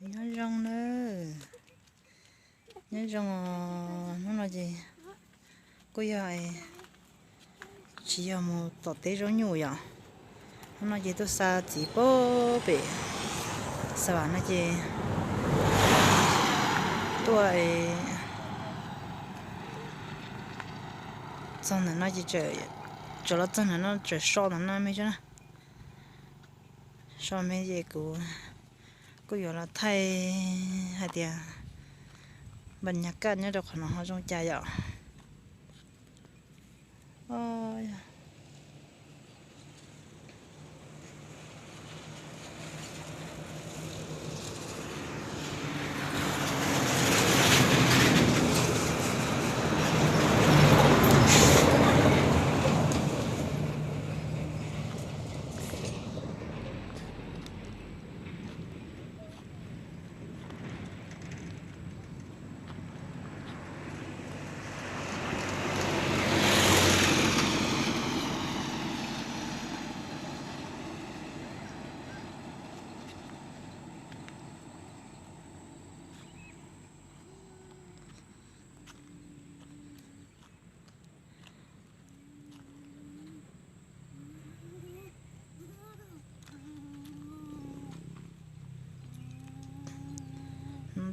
Nyob zoo na, nyob zoo os. Hnub no ces kuj yog tsis yog mus tom teb zaub nyuj yom. Hnub no ces tuaj xa txiv pem Xav Vam no ces tuaj txog ntawm no ces, txawm los txog ntawm no txawm so ntawm no me xwb na. So me ces kuv kuj yuav los thaij hais tias npa nyas kaj nyob rau qhov no ho zoo cas yom.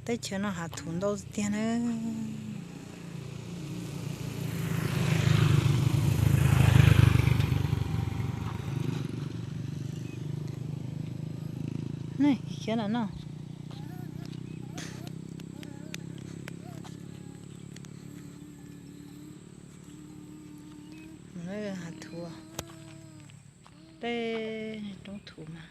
Teb chaws no hav thuv ntau tiag na. Khiav na no. Hav thuv, tej roob thuv mas.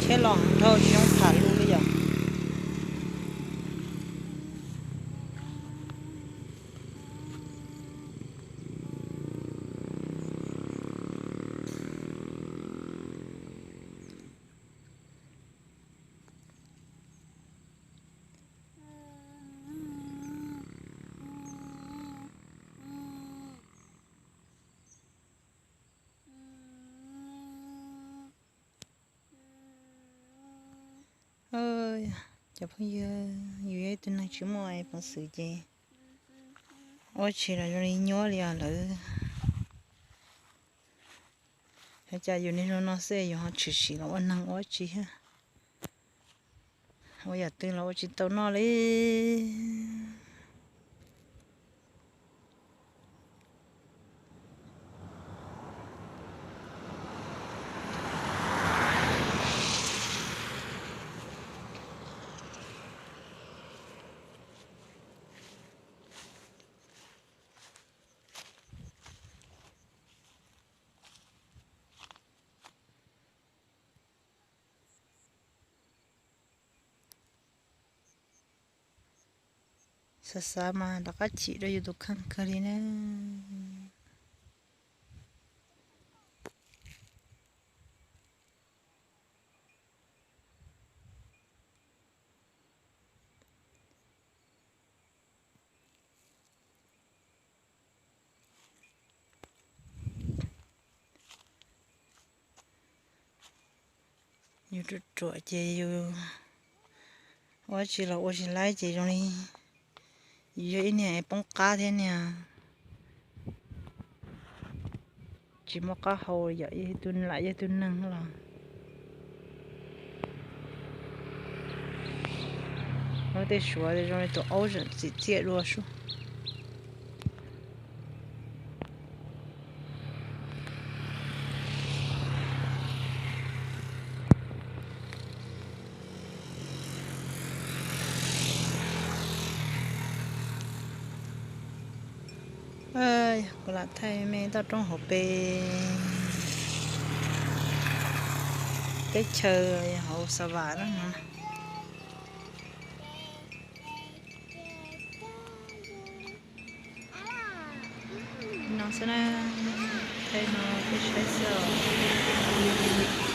Tsheb los dhau tsis zoo tham lus li yom. Cov phooj ywg, yus yog ib tug neeg tsis muaj peev xwm ces ua tsis los zoo li nyuab li os lawv. Xyov cas yus niaj hnub no xwb yus ho tshwm sim los ua neeg ua tsi thiab. Ua yam twg los ua tsis tau noj li. Xav xav mas rov qab chim rau yus tus kheej kawg li na. Yus ruam ruam ces yus ua tsi los ua tsis laib ces zoo li yus yog ib niag poob qab thiab niag tsis muaj qab hau yom, yog ib tug lam yog ib tug neeg los. Lub tej Suav zoo li tus aub zeem txim txiaj dua sub. Kuv lam thaij me toj roob hauv pes teb chaws hauv Xav Vam na no. No xwb na, thaij no peb saib xwb os.